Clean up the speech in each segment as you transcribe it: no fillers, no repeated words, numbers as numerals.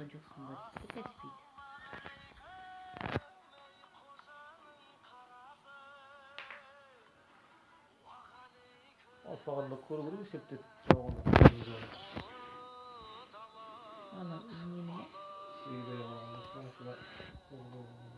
қосқан жоқсың ба дейді Каспийді. Алпағанда көру керек, есептеп жауғанда. Ана нені ме? 8 ай қалғанда. 9 ай.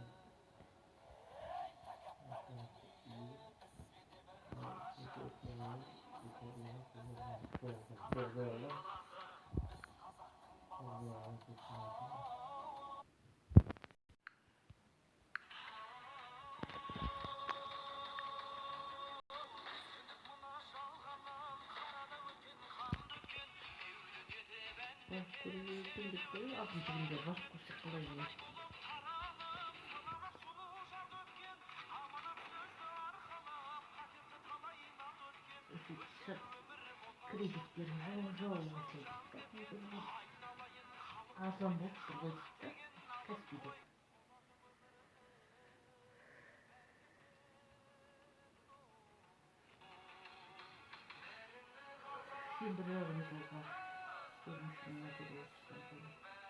Барып көру керек екен деп қой. Алтыншы күнде барып көрсек, қалай болады? Сөйтіп кредиттерін жауып дейді, арзан болып тұр ғой дейді да Каспийде. Сен 1,5 жылға 23 000 төлеп отырсың.